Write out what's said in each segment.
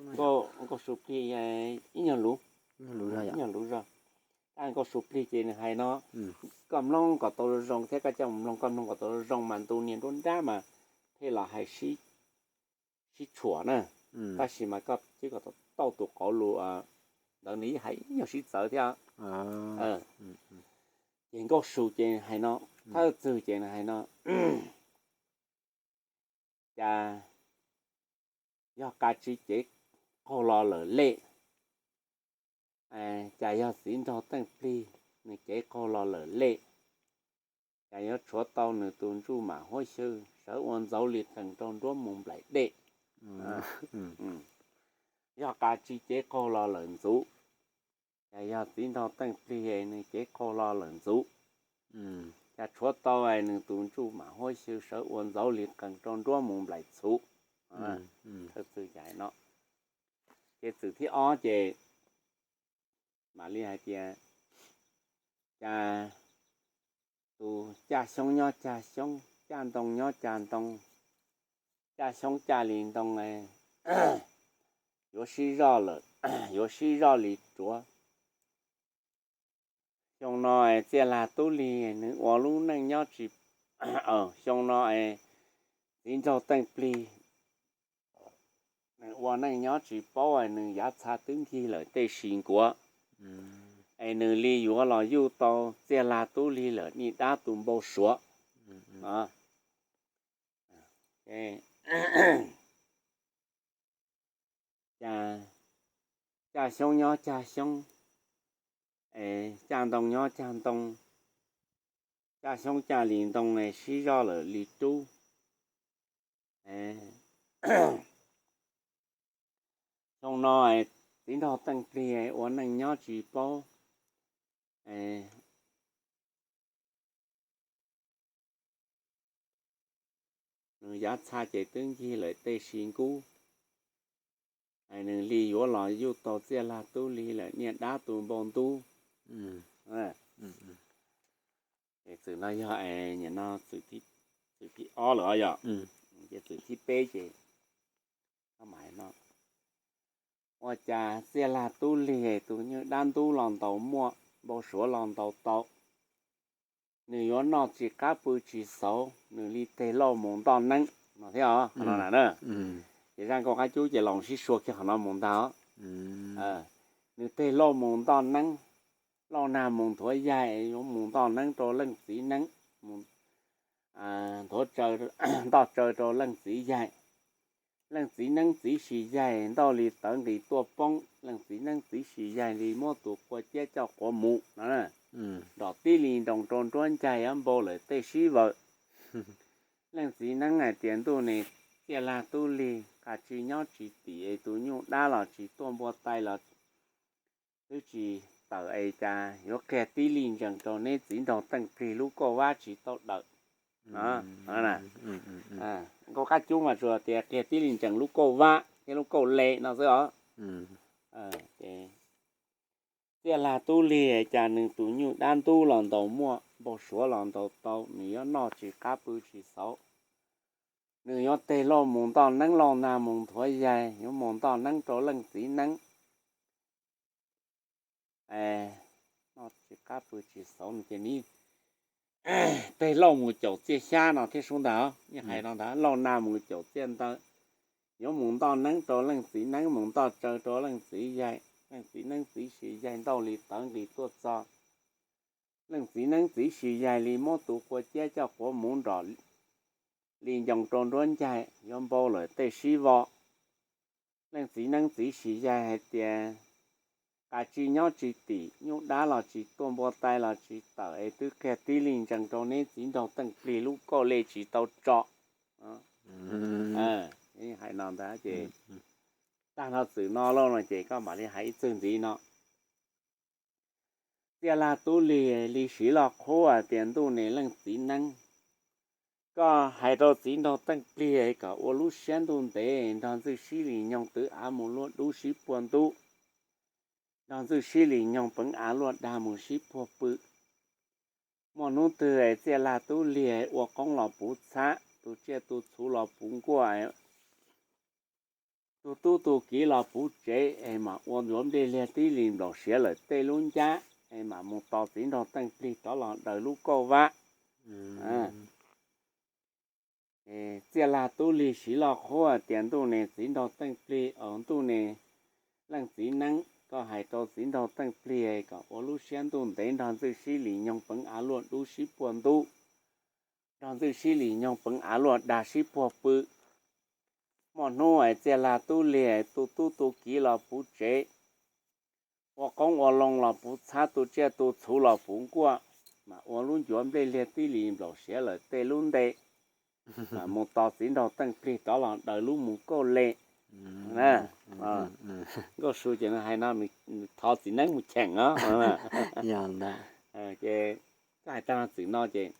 Nkauj su plig ib nyuag luv, ib nyuag luv zog. Tab nkauj su plig ces nws hais no, koj mloog kom tau zoo thiab koj coj mus mloog, koj mloog kom tau zoo mas ntu niag nruab nrab mas pheej los hais sib tshuam na. Tab sis mas koj twb kom tau tus qauv lus ntawd nws yeej hais ib nyuag sib txawv thiab. Ces nkauj su ces hais no, thawj txwg ces nws hais no, cas yog qa tsi cev qaug los lawm lej, cas yog txiv nraug teej plig nws cev qaug los lawm lej, cas yuav tshuav tau nws tus ntsuj mam huab xyw sawv ua ntxauv li qees rau nruab mus nplaim dej. Yog qa tsi cev qaug los lawm ntxuv, cas yog txiv nraug teej plig nws cev qaug los lawm ntxuv, cas tshuav tau nws tus ntsuj mam huab xyw sawv ua ntxauv li qees rau nruab mus nplaim txhuv. Thawj txwg cas hais no. Ces txwm thib ob ces mam li hais tias, cas tus caj xyoob nyob caj xyoob, caj ntoo nyob caj ntoo, caj xyoob caj li ntoo, yuav sib zoj lawm, yuav sib zoj li ruav. Xyoo no Txiaj Lag Tub Lig nws ua lub neej nyob tsis, xyoo no txiv nraug teej plig nws ua neej nyob tsis paub, nws yav txha twb nkig lawm tej si nkuav, es nws li yuav los yuj tau Txiaj Lag Tub Lig lawm niaj dab tus npau suav. Cas caj xyoob nyob caj xyoob, es caj ntoo nyob caj ntoo, caj xyoob caj li ntoo sib zoj lawm li rub. Xyoo no txiv nraug teej plig ua neej nyob tsis paub, nws yav txha ces twb nkig lawm tej si nkuav, nws li yuav los yuj tau Txiaj Lag Tub Lig lawm niaj dab tus npau ntub. Txwm no yog, nim no txwm thib ob lawm os yom. Ces txwm thib peb ces, ua cas Txiaj Lag Tub Lig tus nyuj dab ntub los ntaus muaj, npau suav los ntaus tau, nws yuav noj tsis qab pw tsis xauv, nws li teg lauj mus ntoj neeb no thiab os. Qhov no na, ces zaj nkauj qab cub ces los sib sua kiag qhov no mus ntag. Nws teg lauj mus ntoj neeb, lauj nag mus nthuav yaig, yuav mus ntoj neeb rau leej txiv neeb, nthuav, ntoj tsaw rau leej txiv yaig. Leej txiv neeb txiv sis yaig ntaug li tawv nqis tuaj poob, leej txiv neeb txiv sis yaig li muab tus qua ciab coj quav mus no, nrov tib li nroos rau nruab ncaig yuav npau lawm tej sib vawm. Leej txiv neeb hais tias ntuj ne, Txiaj Lag Tub Lig qa tsi nyob tsis tim es tus nyuj dab los tsis tuaj npua tais los twb tsis tawm es cas yuav qiag tib li ntsees rau neb txiv nraug teej plig lub kauj vab tsis tau dawm. Nkauj qab cub mas tsuas tias qiag tib li ntsees lub kauj vab thiab lub kauj le no xwb os. Txiaj Lag Tub Lig cas nws tus nyuj dab ntub los ntaus muaj, npau suav los ntaus tau, nws yuav noj tsis qab pw tsis xauv. Nws yuav teg lauj mus ntoj neeb, lauj nag mus nthuav yaig, yuav mus ntoj neeb rau leej txiv neeb. Tsis qab pw tsis xauv ces teg lauj mus caum txiaj xyab no thiab sub ntag. Yeej hais no ntag, lauj nag mus caum txiaj ntaw, yuav mus ntoj neeb rau leej txiv neeb, mus ntoj tsaw rau leej txiv yaig. Leej txiv neeb txiv sis yaig ntaug li tawv nqis tuaj txog. Leej txiv neeb txiv sis yaig li muab tus qua ciab coj quav mus nrov li ncoos rau nruab ncaig, yuav npau lawm tej sib vawm. Leej txiv neeb txiv sis yaig hais tias, qa tsi nyob tsis tim, nyuj dab los tsis tuaj, npua tais los tsis tawm, es twb qiag tib li ntsees rau neb txiv nraug teej plig lub kauj le tsis tau tso. Hais no ntag ces tag nrho txwm no lauj no ces koj mam li hais ib txwg ntxiv no. Txiaj Lag Tub Lig li siv loj qhuav hais tias ntuj ne leej txiv neeb, koj hais rau txiv nraug teej plig kom ua lub siab ntuj ntev nrog ntxwj sib lis nyoog twv av mus luaj dub sib puag ntub, nrog ntxwj sib lis nyoog peev av luaj dag mus sib puag pw. Muaj hnub twg Txiaj Lag Tub Lig ua qoob los puv txhab, tu tsiaj tu txhuv los puv nkuaj, tus tub tus kiv los puv tsev es mam ua ncuav nplej liag tib li nplaum siav lawm tej lub ncab es mam mus tos txiv nraug Teej Plig rov los daws lub kauj vab. Txiaj Laj Tub Lig siv loj qhuab tias ntuj ne txiv nraug Teej Plig, ntuj ne leej txiv neeb, koj hais rau txiv nraug Teej Plig kom ua lub siab ntuj ntev nrog ntxwj sib lim nyoog peev av luaj dub sib puag ntub, nrog ntxwj sib lim nyoog peev av luaj dag sib puag pw. Muaj hnub es Txiaj Laj Tub Lig tus tub tus kiv los puv tsev, ua qoob ua loo los puv txhab, tus tsiaj tus txhu los puv nkuaj, mas ua lub ncuav nplej liag tib li nplaum siav lawm tej lub nte, mas mus tos txiv nraug Teej Plig rov los daws lub mus kauj le. Nkauj Su ces hais no, thov txiv neeb mus cheem os. Ces koj hais tag txwm no ces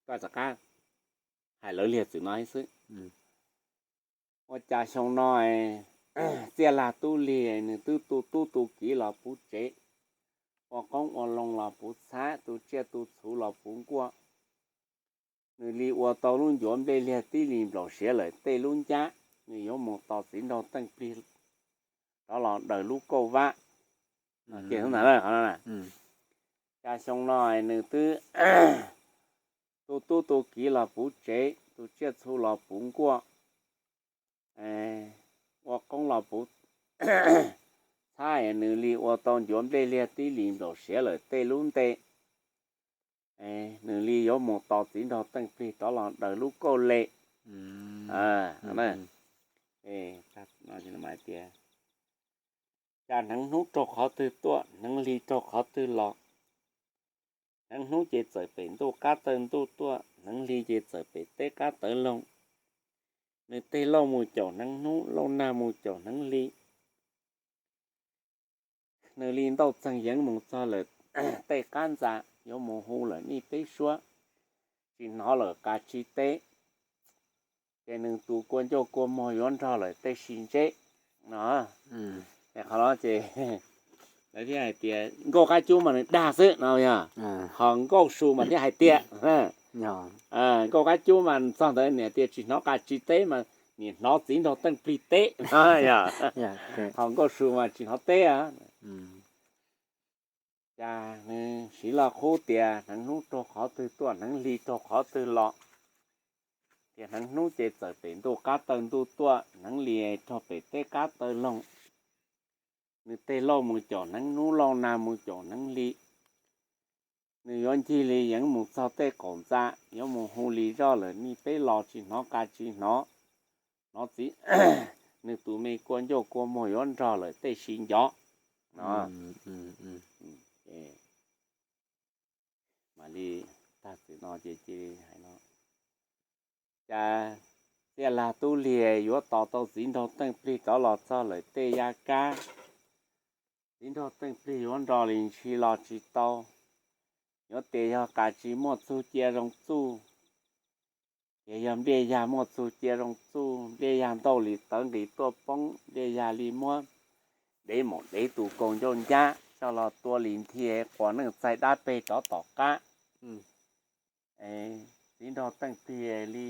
koj rov qab hais lawv liag txwm no xwb. Ua cas xyoo no Txiaj Laj Tub Lig nws twb tu tub tu kiv los puv tsev, ua qoob ua loo los puv txhab, tu tsiaj tu txhu los puv nkuaj, nws li ua tau lub ncuav nplej liag tib li nplaum siav lawm tej lub ncab, nws yuav mus tos txiv nraug Teej Plig rov los daws lub kauj vab. Cas xyoo no nws twb tu tub tu kiv los puv tsev, tu tsiaj txhu los puv nkuaj, ua qoob los puv txhab, nws li ua tau ncuav nplej liag tib li nplaum siav lawm tej lub nte, nws li yuav mus tos txiv nraug Teej Plig rov los daws lub kauj le. Cas hneev hnub raug qhov twg tuaj, hneev hli raug qhov twg los? Hneev hnub ces txawm pem ntuj qab tawg ntuj tuaj, hneev hli ces txawm pem teb qab tawv loog. Nws tej lauj mus caum hneev hnub, lauj nag mus caum hneev hli. Nws li ntaus txeeg yeev mus txog lawm tej qab ntxa, yuav mus hu lawm nij peb suab, tsis hnov lawm qas tsis teb, ces nws tus kua ncauj kua muag yuav nrog lawm tej si ntseb no. Qhov no ces lawv thiaj hais tias nkauj qab cub mas nws dag xwb no yog, ho nkauj su mas thiaj hais tias, nkauj qab cub mas txog ntawd niam tias tsis hnov qas tsis teb mas nim hnov txiv nraug Teej Plig teb no yog, ho nkauj su mas tsis hnov teb. Cas nws siv loj qhub tias hneev hnub raug qhov twg tuaj, hneev hli raug qhov twg los, tias hneev hnub ces txawm pem ntuj qab tawg ntuj tuaj, hneev hli raug pem teb qab tawg loog. Nws tej lauj mus caum hneev hnub, lauj nag mus caum hneev hli. Nws yuav ncig li yeev mus txog tej qaum ntxa, yuav mus hu li zoj lawm nij peb los tsis hnov qas tsis hnov, hnov txiv, nws tus me kua ncauj kua muag yuav nrog lawm tej si ncov no. Mam li tag txim no ces cia li hais no, cas Txiaj Laj Tub Lig yuav tos tau txiv nraug Teej Plig rov los txog lawm tej yav kab, txiv nraug Teej Plig yuav nro li ntshis los tsis tau. Yuav tias yog qas tsis muaj txug cia zoo txuj, ces yog npliaj yag muaj txug cia zoo txuj, npliaj yag ntaus li tawv nqis tuaj poob, npliaj yag li muab dev maum dev tus kaus ncauj ncab coj los tua li nthi quas neej txaij dab peg rov tom qab. Txiv nraug Teej Plig li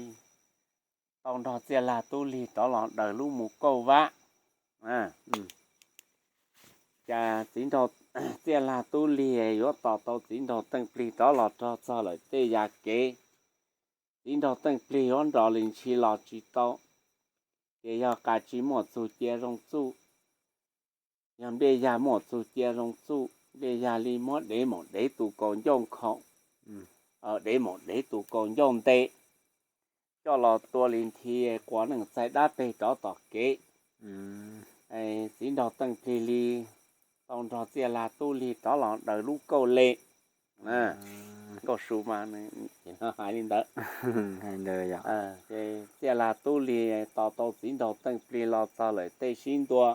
tau nrog Txiaj Laj Tub Lig rov los daws lub mus kauj vab. Cas txiv nraug, Txiaj Laj Tub Lig yuav tos tau txiv nraug Teej Plig rov los rau txog lawm tej yav kev. Txiv nraug Teej Plig yuav nro li ntshis los tsis tau, ces yog qas tsis muaj txug cia zoo txuj, yog npliaj yag muaj txug cia zoo txuj, npliaj yag li muab dev maum dev tus kaus ncauj nkhaus, dev maum dev tus kaus ncauj nte, coj los tua li nthi quas neej txaij dab peg rov tom kev. Txiv nraug Teej Plig li tau nrog Txiaj Laj Tub Lig rov los daws lub kauj le. Nkauj Su mas hais li ntawd. Ces Txiaj Laj Tub Lig tos tau txiv nraug Teej Plig los txog lawm tej sib ntua,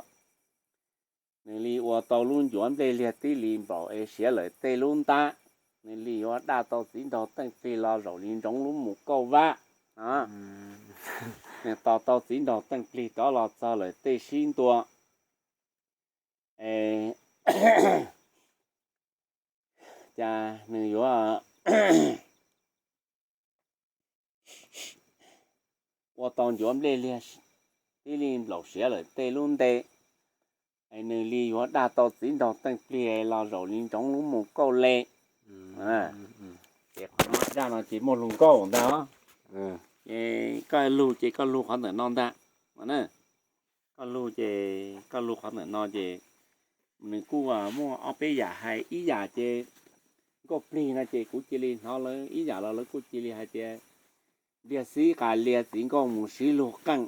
nws li ua tau lub ncuav nplej liag tib li npaum es siav lawm tej lub ntab, nws li yuav daj tau txiv nraug Teej Plig los zaum li ntsoov lub mus kauj vab. Nws tos tau txiv nraug Teej Plig rov los txog lawm tej sib ntua, cas nws yuav ua tau ncuav nplej liag tib li nplaum siav lawm tej lub nte, es nws li yuav daj tau txiv nraug Teej Plig los zaum li ntsoov lub mus kauj le. Ces qhov no daj no ces muaj lug nkauj ntag. Ces koj lug ces koj lug qhov ntawm no ntag. Koj lug ces koj lug qhov ntawm no ces nws kuj muaj ob peb yam hais, ib yam ces nkauj plig no ces kuv cia li hnov lawv ib yam los lawv kuj cia li hais tias Npliag Xib Qas Lias txiv nkauj mus sib lug qeej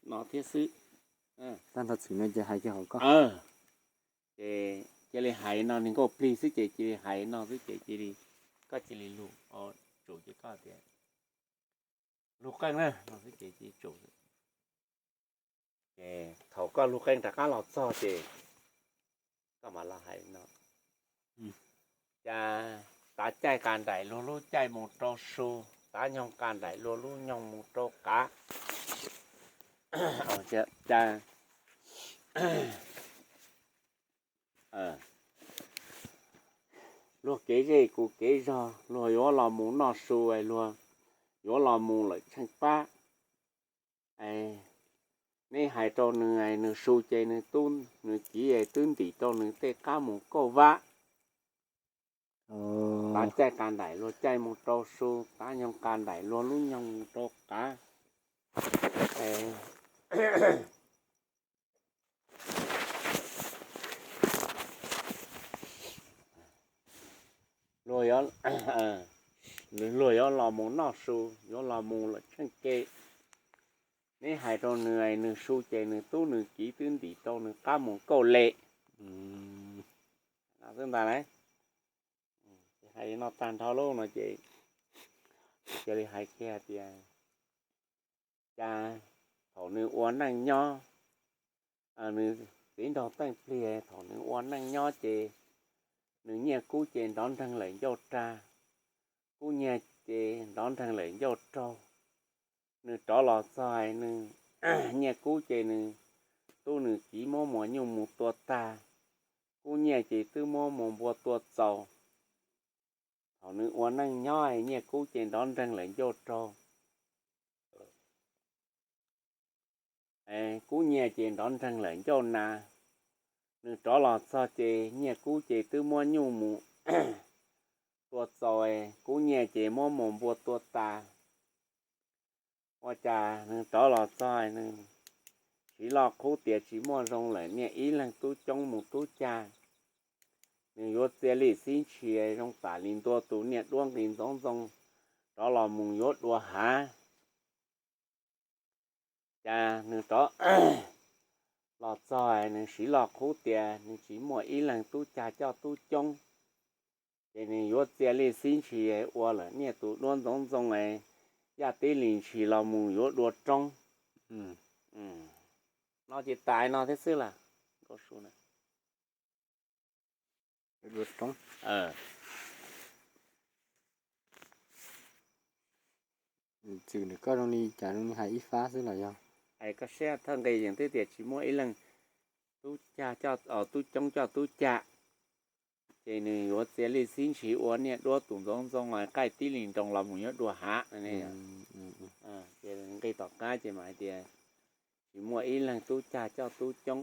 no thiab xwb. Tag nrho txwm no ces hais kiag hauv ko. Ces cia li hais no, nws nkauj plig xwb ces cia li hais no xwb ces cia li, koj cia li lug, tsum ces koj tias lug qeej na no xwb ces cia li tsum. Ces thaum koj lug qeej rov qab los txog ces koj mam los hais no. Cas tav caij qa nraim luag lub caij mus rau su, tav nyoog qa nraim luag lub nyoog mus rau qav. Cas luag kev zej kuv kev zog, luag yuav los mus noj su, luag yuav los mus lawm tsheej pab. Neb hais rau nws, nws su ces nws tub nws kiv twb ntim rau nws tej qab mus kauj vab. Tav caij qa nraim luag caij mus rau su, tav nyoog qa nraim luag lub nyoog mus rau qav. Luag yuav, luag yuav los mus noj su, yuav los mus lawm tsheej ke. Neb hais rau nws, nws su ces nws tub nws kiv twb ntim rau nws qab mus kauj le. Xwb ntag lauj. Hais li no tag nrho lauj no ces cia li hais kiag tias, cas thaum nws ua neej nyob, nws txiv nraug Teej Plig thaum nws ua neej nyob ces nws nyiaj kub ces nrov nreeg lawm ncauj rag, kub nyiaj ces nrov nreeg lawm ncauj raug. Nws rov los txog nws nyiaj kub ces nws tub nws kiv muab muas nyuj mus tua tag, kub nyiaj ces twb muab muas npua tua txaus. Thaum nws ua neej nyob nyiaj kub ces nrov nreeg lawm ncauj raug, kub nyiaj ces nrov nreeg lawm ncauj nas. Nws rov los txog ces nyiaj kub ces twb muab nyuj mus tua txaus, kub nyiaj ces muab muas npua tua tas. Ua cas nws rov los txog nws siv lo qhub tias tsis muaj zoo lawm niaj ib leeg tub coob mus tub cag. Nws yuav txia lij xib ntshis zoo tam li ntua tus niaj duab nqis ntxoov ntxoo rov los mus yuav dua hav. Cas nws rov los txog nws siv lo qhub tias nws tsis muaj ib leeg tub cag coj tub coob, ces nws yuav txia lij xib ntshis ua lawm niaj tus duab ntxoov ntxoo, yaj tib li ntshis los mus yuav dua roob. No ces tas no thiab xwb las. Txwm ntawm koj zoo li cas zoo li hais ib fab xwb los yog? Koj saib thawj nqe yees twb tias tsis muaj ib leeg tub cag coj, tub coob coj tub cag, ces nws yuav txia lij xib ntshis ua niaj duab tus ntxoov ntxoo, qaij tib li nroo los mus yuav dua hav. Ces nqe tom qab ces mas hais tias tsis muaj ib leeg tub cag coj tub coob,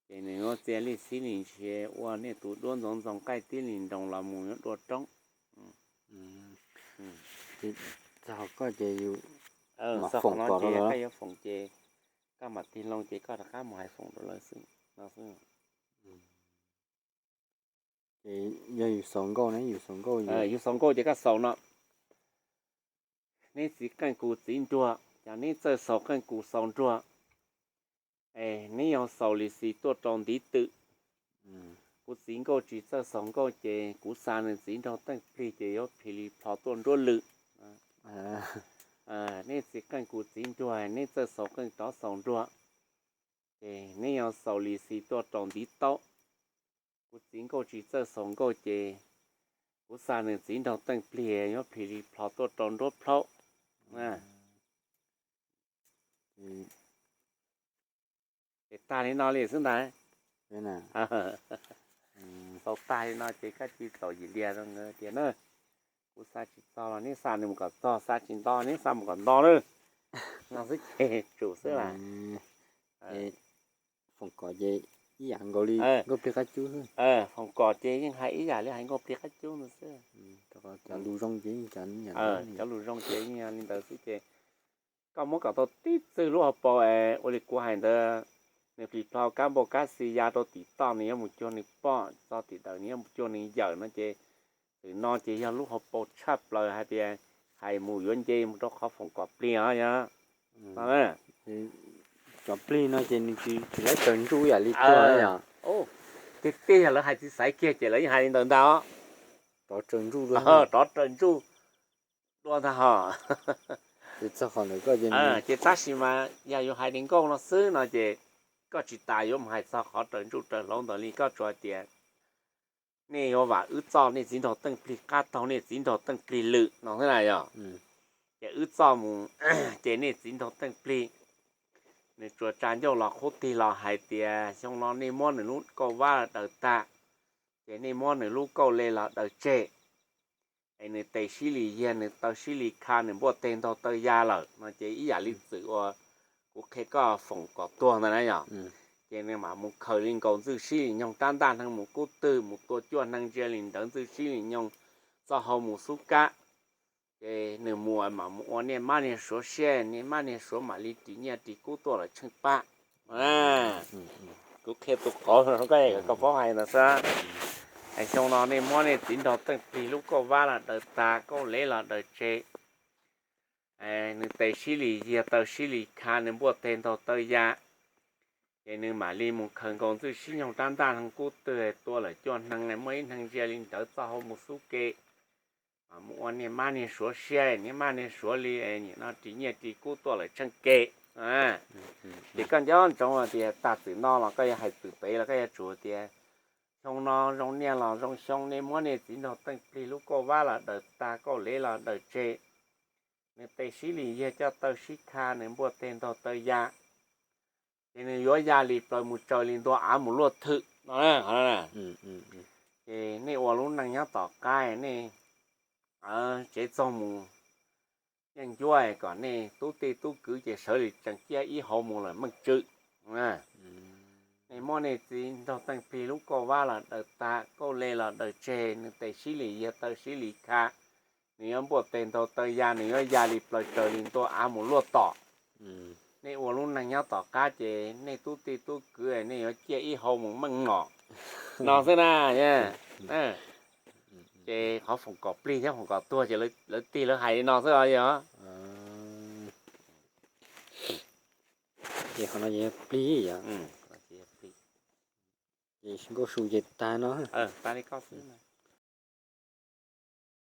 ces nws yuav txia lij xib li ntshis ua niaj tus duab ntxoov ntxoo, qaij tib li nroo los mus yuav dua roob. Txog koj ces yus mam foom tom no, koj yuav foom ces koj mam tig loo ces koj rov qab mus hais foom rau lawv xwb no xwb. Ces yog yus xaus nkauj ne, yus xaus nkauj, yus xaus nkauj ces koj xaus no: Neb txiv qeej kuv txiv nruag, ces neb txawj xaus qeej kuv xaus nruag, es neb yuav xaus li xis tuaj rau ntiv twm. Kuv txiv nkauj tsis txawj xaus nkauj ces kuv xa nws txiv nraug Teej Plig ces yuav phis li plho tuaj nruab lwm. Neb txiv qeej kuv txiv nruag, neb txawj xaus qeej rov xaus nruag, ces neb yuav xaus li xis tuaj rau ntiv taub. Kuv txiv nkauj tsis txawj xaus nkauj ces kuv xa nws txiv nraug Teej Plig yuav phis li plho tuaj rau nruab plaub. Ces tag li no li xwb ntag. Xaus tag li no ces koj cia li txaus yim liag rau nkawd tias na, kuv xa tsis txog los neb xa nws mus kom txog, xa tsis nto neb xa mus kom nto na. no xwb ces tsum xwb las. Foom kom ces ib yam nkaus li nkauj plig qab cub xwb. Foom kom ces yeej hais ib yam li hais nkauj plig qab cub no xwb. Cov lus zoo ces, cov lus zoo ces yeej li ntawd xwb ces koj muab kom tau tib txwg lub hauv paus es ua li kuv hais ntawd, nws plis plho kab npauj kab xis ya rau tim toj, nws yuav mus cuag nws poj, txog tim daws nws yuav mus cuag nws yawm no ces, txwm no ces yog lub hauv paus tshaj plaws hais tias hais mus yuav nce mus rau qhov foom kom plig os yog. Cov plig no ces nws tsis, tsis laib raws ntsuj yam li tuag yog. Tiag tiag yog lawv hais txiv xaiv kiag ces lawv yeej hais li ntawd ntag. Rov raws ntsuj dua, rov raws ntsuj dua ntag hos. Ces tab sis mas yog yuav hais li nkauj no xwb no ces koj tsis tas yuav mus hais txog qhov raws ntsuj raws hlauv ntawd li, koj tsuas hais tias nej yuav vam wb txoj nej txiv nraug Teej Plig qab taug nej txiv nraug Teej Plig lwm no xwb na yog. Ces wb txoj mus ces nej txiv nraug Teej Plig nws tsuas tsa ncauj los qhub tig los hais tias xyoo no nej muab nws lub kauj vab daws tag, ces nej muab nws lub kauj le los daws tseg, es nws tes sib li yiag, nws taw sib li kha, nws npuaj teg ntaug taw ya lawm no ces ib yam li txwm uas kuv qhia koj foom kom tuag ntawd na yog. Ces nws mam mus khaws li nkaus ntxwj sib li nyoog rab ntaj hneev mus kub twg, mus tua cuaj hneev ntsia li ntawd ntxwj sib li nyoog txoj hau mus xub kab. Ces nws mus mam mus ua niaj mab niag suav siab, niaj mab niag suav mam li ris nyiaj ris kub tuaj lawm tsheej pab. Kuv qhia tus qauv koj paub hais ntawd xwb. Es xyoo no nej muab nej txiv nraug Teej Plig lub kauj vab los daws tag, kauj lev los daws tseg, nws tes sib li yiag taw sib li kha, nws npuaj teg ntaug taw ya, ces nws mam li mus khaws nkaus ntxwj sib nyoog rab ntaj hneev kub twg tua lawm cuaj hneev, muaj ib hneev ntsia li ntawd txoj hau mus xub ke, mam mus ua niaj mab niag suav siab, niaj mab niag suav li, nim no ris nyiaj ris kub tuaj lawm tsheej ke. Ces koj nco ntsoov tias tag txwm no los koj yuav hais txwm pem los koj yuav tsum tias xyoo no zoo niaj los zoo xyoo, nej muab nej txiv nraug Teej Plig lub kauj vab los daws tag, kauj lev los daws tseg, nws tes sib li yiag coj taw sib kha, nws npuaj teg ntaug taw ya, ces nws yuav ya li plaws mus tsaws li ntua av mus luaj thwm no. Ces nej ua lub neej nyob tom qab, nej tsev txog mus yeej ncuab kom nej tub tij tub kwv ces sawv li tseem ciaj ib hauv mus lawm meej tswm. Nej muab nej txiv nraug Teej Plig lub kauj vab los daws tag, kauj le los daws tseg, nws tes sib li yiag taw sib li kha, nws yuav npuaj teg ntaug taw ya, nws yuav ya li plaws tsaws li ntua av mus luaj tom. Nej ua lub neej nyob tom qab ces nej tub tij tub kwv nej yuav ciaj ib hau mus meej nom no xwb na. Ces qhov foom kom plig thiab foom kom tuag ces lawv tig lawv hais li no xwb os yog. Ces qhov no ces yog plig yom. Ces nkauj su ces tag no. Tag li koj xwb.